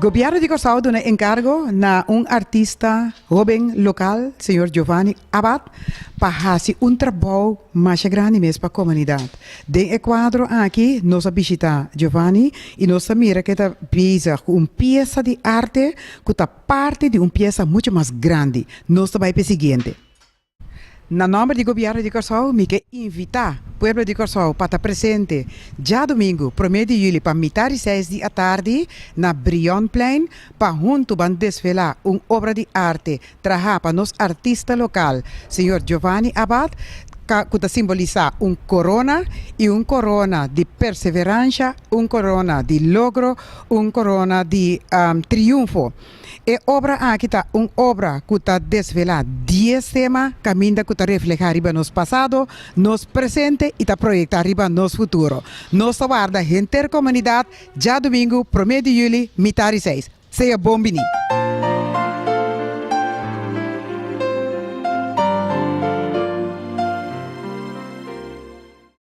Gobièrnu di Kòrsou a duna enkargo na un artista hóben lokal, señor Giovanni Abad, pa hasi un trabou masha grandi mes pa komunidat. Den e kuadro aki nos a bishitá Giovanni i nos ta mira ku e ta bezig ku un piesa di arte ku ta parti di un piesa muchu mas grandi. Nos ta bai pa e siguiente. Na nòmber di Gobièrnu di Kòrsou mi ke invitá pueblo di Kòrsou pa ta presente djadumingu promé di yüli pa mitá di seis di atardi na Brionplein pa huntu ban desvelá un obra di arte trahá pa nos artista lokal señor Giovanni Abad ku ta simbolisá un korona i un korona di perseveransha, un korona di logro, un korona di triunfo. E obra aki ta un obra ku ta desvelá dies tema kaminda ku ta reflehá riba nos pasado, nos presente i ta proyektá riba nos futuro. Nos ta warda henter komunidat djadumingu promé di yüli mitar di seis. Sea bon biní!